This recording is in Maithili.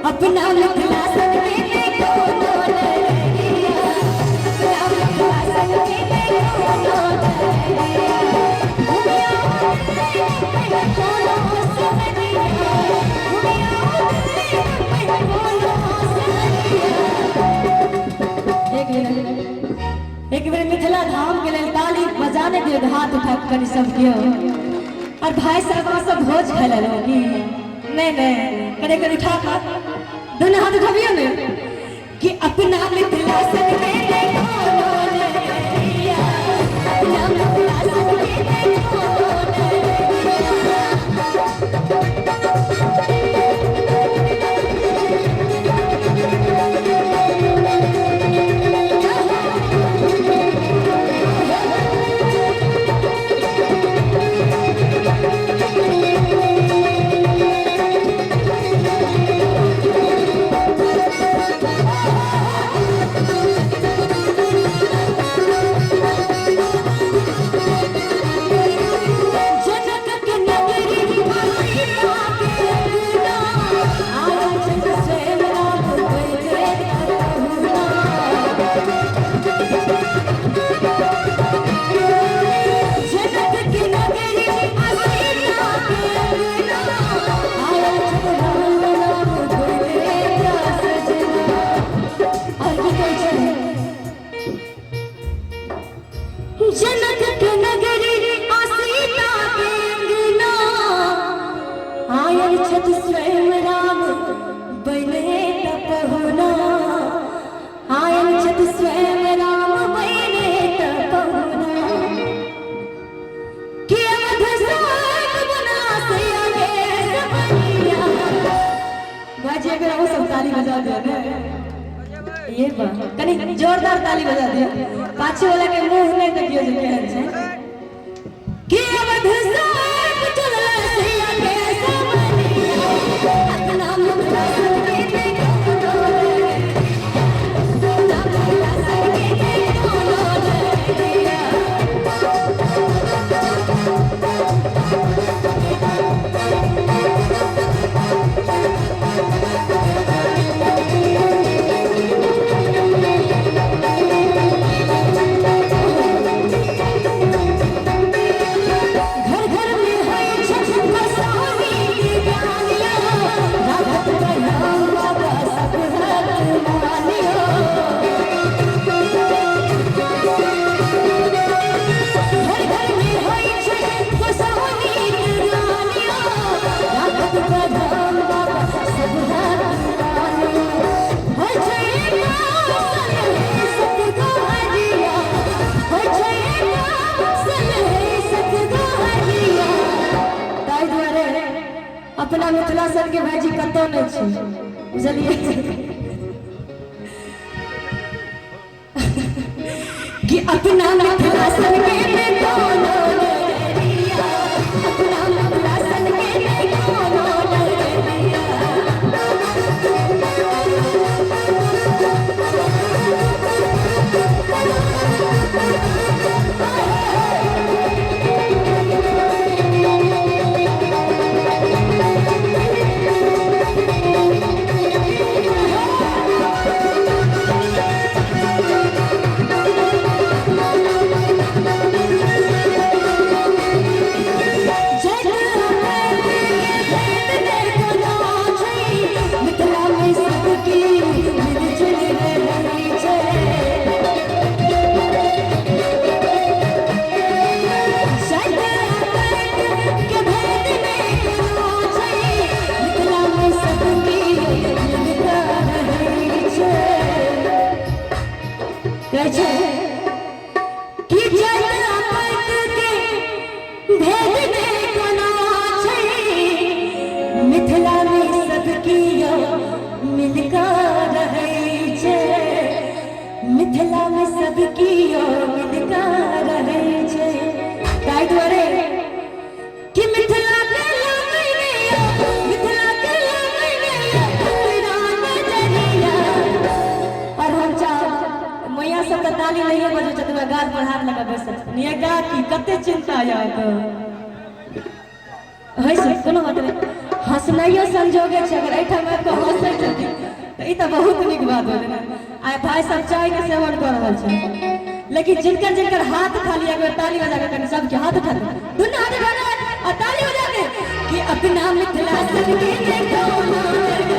अपना मिथिला सन के नहि कोनो नगरिया, अपना मिथिला सन के नहि कोनो नगरिया। घुमिया दिल्ली कोनो सहरिया, घुमिया दिल्ली कोनो सहरिया। एक मिनट, एक बेर मिथिला धाम के लेल ताली बजा नहि दियौ, हाथ उठा कऽ कनि सब केओ। और भाई साहब, अहाँ सब भोज खाय लेल की नहीं? नहीं, कनि कनि उठा कऽ दुनू हाथ उठबियौ ने कि अपना मिथिला सन के नहि कोनो नगरिया, अपना मिथिला सन के नहि कोनो नगरिया। जनक के नगरी सीता के अंगना, आयल छथि स्वयं राम बनिके पहुना। जनक के नगरी सीता के अंगना, आयल छथि राम राम बनिके सजना। और की कहै छै? जनक के नगरी आ सीता के अंगना, आयल छथि स्वयं राम बने तपहुना, आयल छथि स्वयं राम बने तपहुना। कि अवध साग बना सिया के सबनिया। भाजी, एक बेर अहूँ सब ताली बजा दियो ने। ये बा कनि जोरदार ताली बजा दियो, पाछू वाला के मुंह नहीं देखियो जे केहन छै। कि अवध साग चलल सिया के सबनिया, अपना मिथिला सन के नहि कोनो नगरिया, अपना मिथिला सन के नहि कोनो नगरिया। घर घर में होइ छठ गोसाई के ज्ञानिया, राखत प्रणाम बाबा सब हक मानियो। घर घर में होइ छठ गोसाई के ज्ञानिया, राखत प्रणाम बाबा सब हक मानियो। होइ छै सतगोहरिया, होइ छै सतगोहरिया। ताहि दुआरे अपना मिथिला सन के भाईजी कतौ नहि छै, बुझलियै कि? अपना मिथिला सन के नहि कोनो नगरिया, अपना मिथिला सन के नहि कोनो नगरिया। जग के भेद नहि कोनो छै, मिथिला में सबके मिलजुल रहै छै। जग के भेद नहि कोनो छै, मिथिला में सबके मिलकर रहै छै। कहै छै कि जग के भेद नहि कोनो छै, मिथिला में सबके मिलकर रहै छै, मिथिला में सबके मिलकर रहै छै। ताहि दुआरे कि मिथिला के लोग, मिथिला के लोग नजरिया। और हम चाहब, मैया सब तऽ ताली नहिये बजबै छथिन, गाल पर हाथ लगा बैसल छथिन। ये गा की कते चिंता यऽ अहाँके होइ छै? कोनो बात नहि। हँसनाइयो संजोगे छै। अगर एहिठाम आबि कऽ हँसै छथिन तऽ ई तऽ बहुत नीक बात भेलै ने। आइ भाय सब चाय के सेवन कऽ रहल छै, लेकिन जिनकर जिनकर हाथ खाली, एक बेर ताली बजा के कनि सबके हाथ उठा के, दुनू हाथ उठा के और ताली बजा के कि अपना मिथिला सबके देखो।